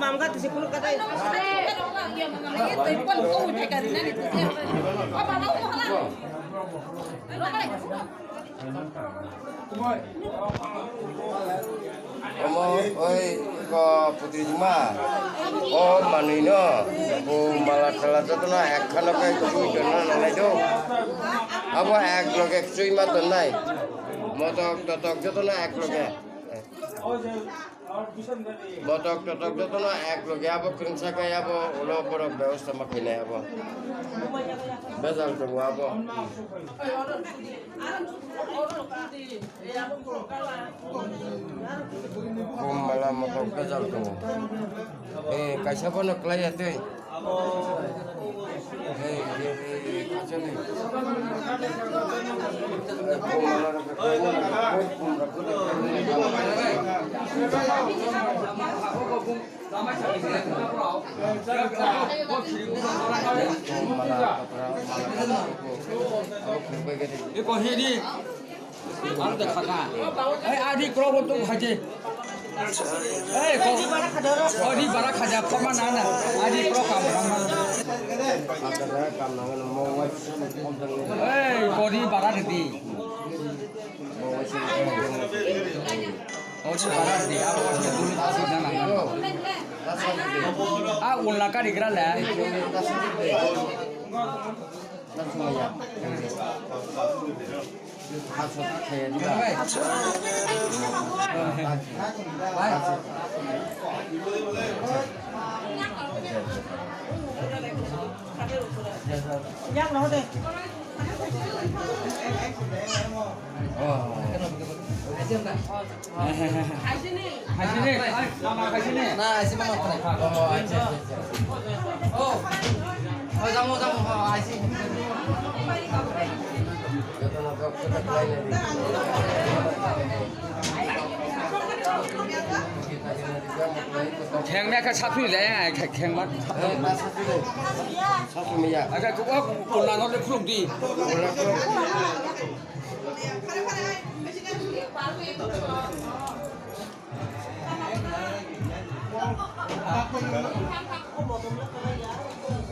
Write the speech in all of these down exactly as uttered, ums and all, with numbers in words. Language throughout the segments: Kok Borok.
Mamga tusi kuluk katai. Omo oi ko putri juma. O manui no. Bo mala thala joto no ek khano kai chui don na nai do. Abo ek loge chui ma don nai. Motok totok joto no ek loge. Botok totok jotono ek loge abo kwrwngsa khe abo ulo borok bebosta ma khainai abo. Bejal tongo abo. Kom mala motok bejal tongo. Eh, kaisa bono kwlaiya twi. Iko hini. Ano de khaka. Ai, adi krok bo tung khaje. Ei, ko. Adi bara khaja, koma na na. Adi krok kam kam. Ei, kodi bara de di. Adi bara de di. Abo se dulu tasi na na. A, ulna kari gra le. Yang no de. Hai sini. Hai sini. Hai, mama hai sini. Na, hai sini mama kena. Oh, hai sini. Oh. Oh, jamu, jamu, oh, hai sini. Kheng me kha sathu le, kheng ma. Sathu me ya. Aka ko ko na no le khuluk di.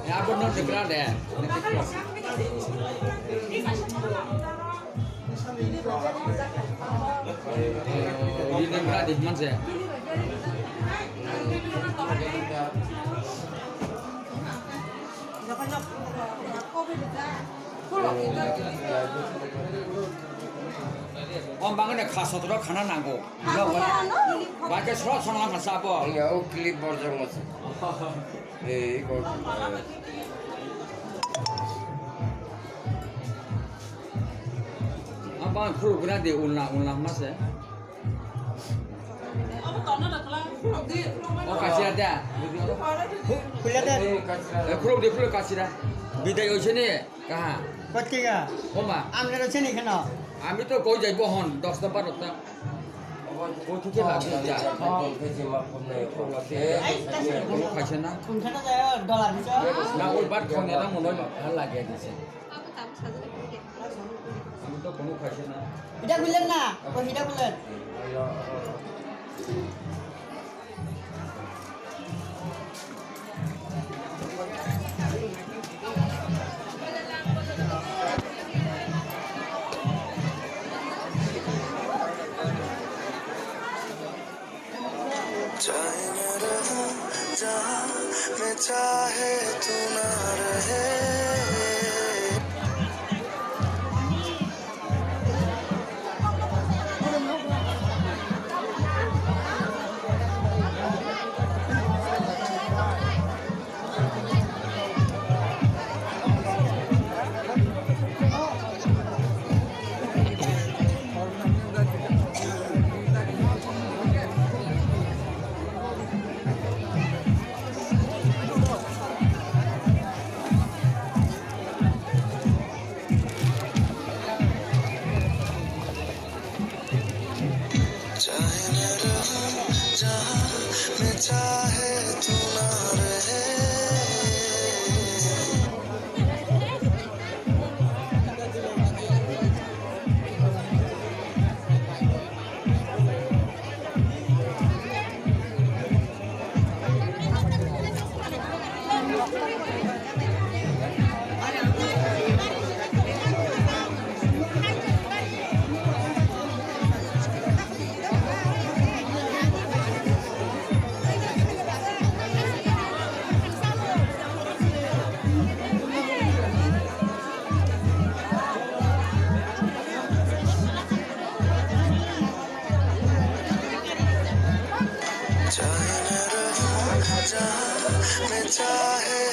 Ya, abot no dekra de. Ini dekra di mana sih? Om bangane kha sotro khana nango. Ba ke sro song lang sa bo. Ya, o clip borjong mas. Eh, ko. Apa khuru gra de ulna, ulna mas. O kasira da. Khulya da. Eh, khulok de, khulok kasira. Bidai oise ne, kaha. Kotiga. Oma. Amne ro chini khano. Ami to koi jaibo hon, dosta barota. Koi thike lagi ja. Kono khaise na. Khunkhana jaya dola bicha. Na oi bat khone na mono hal lagi dise. Ami to kono khaise na. Hida gulen na, o hida gulen. चाहे मैं रहूं जहां में चाहे तू ना रहे। चाहे मैं रहूं जहां में चाहे तू ना रहे। जहाँ मैं चाहे